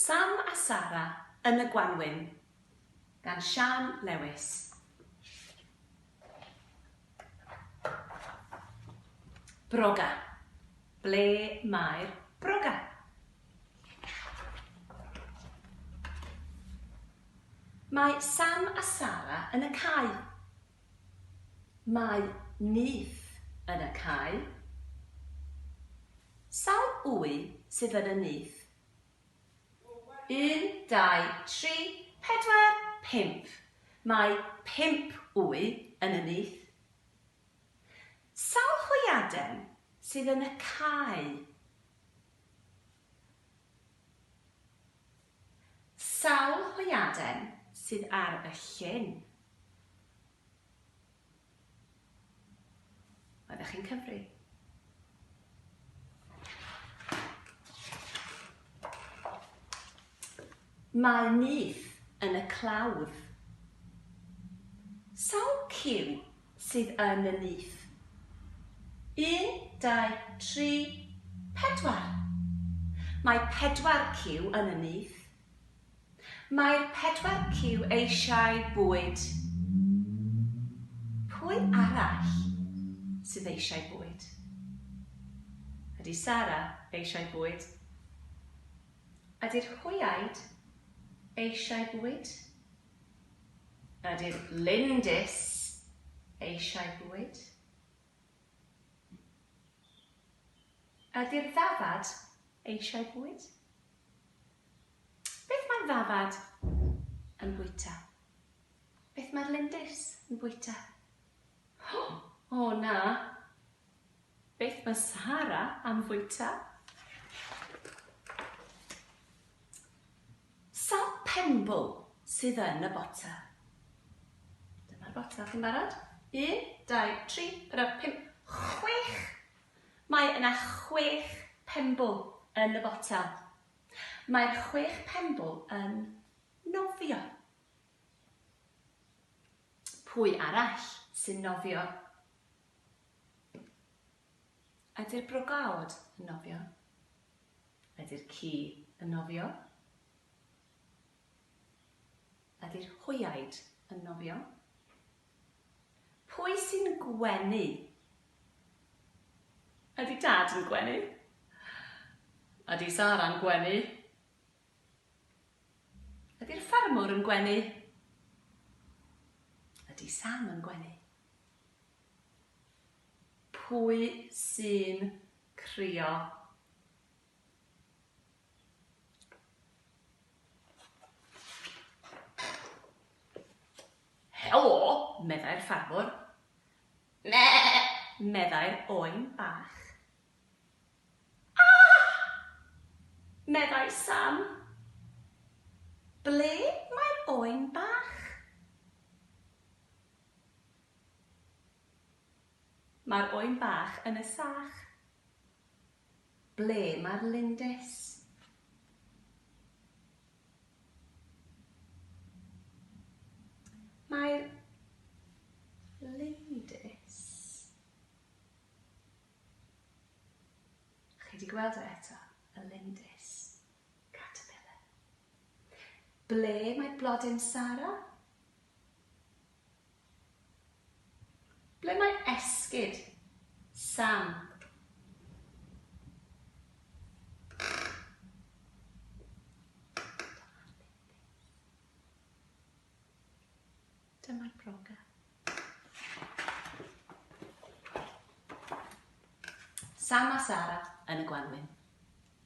Sam a Sara yn y Gwanwyn gan Siân Lewis. Broga. Ble mae'r broga? Mae Sam a Sara yn y cae. Mae nyth yn y cae. Sawl wy sydd yn y nyth? Un, dau, tri, pedwar, pump. Mae pump wy yn y nyth. Sawl hwyaden sydd yn y cae? Sawl hwyaden sydd ar y llyn? Oeddech chi'n cyfri? Mae nyth yn y clawdd. Sawl cyw sydd yn y nyth? Un, dau, tri, pedwar. Mae pedwar cyw yn y nyth. Mae'r pedwar cyw eisiau bwyd. Pwy arall sydd eisiau bwyd? Ydy Sara eisiau bwyd? Ydy'r hwyaid eisiau bwyd? Ydy'r lindys eisiau bwyd? Ydy'r ddafad eisiau bwyd? Beth mae'r ddafad yn bwyta? Beth mae'r lindys yn bwyta? O, o na! Beth mae Sara am fwyta? Sawl penbwl sydd yn y botel? Dyma'r botel, chi'n barod? Un, dau, tri, pedwar, pump, chwech! Mae yna chwech penbwl yn y botel. Mae'r chwech penbwl yn nofio. Pwy arall sy'n nofio? Ydy'r brogaod yn nofio? Ydy'r ci yn nofio? Ydy'r hwyaid yn nofio? Pwy sy'n gwenu? Ydy Dad yn gwenu? Ydy Sara'n gwenu? Ydy'r ffermwr yn gwenu? Ydy Sam yn gwenu? Pwy sy'n crio? Helo! meddai'r ffarmwr. Me! meddai'r oen bach. Ah! meddai Sam. Ble mae'r oen bach? Mae'r oen bach yn y sach. Ble mae'r lindys? Mae'r lindys... Chi wedi gweld o eto, y lindys. Caterpillar. Ble mae blodyn Sara? Ble mae esgid Sam? Dyma'r broga. Sam a Sara yn y gwanwyn.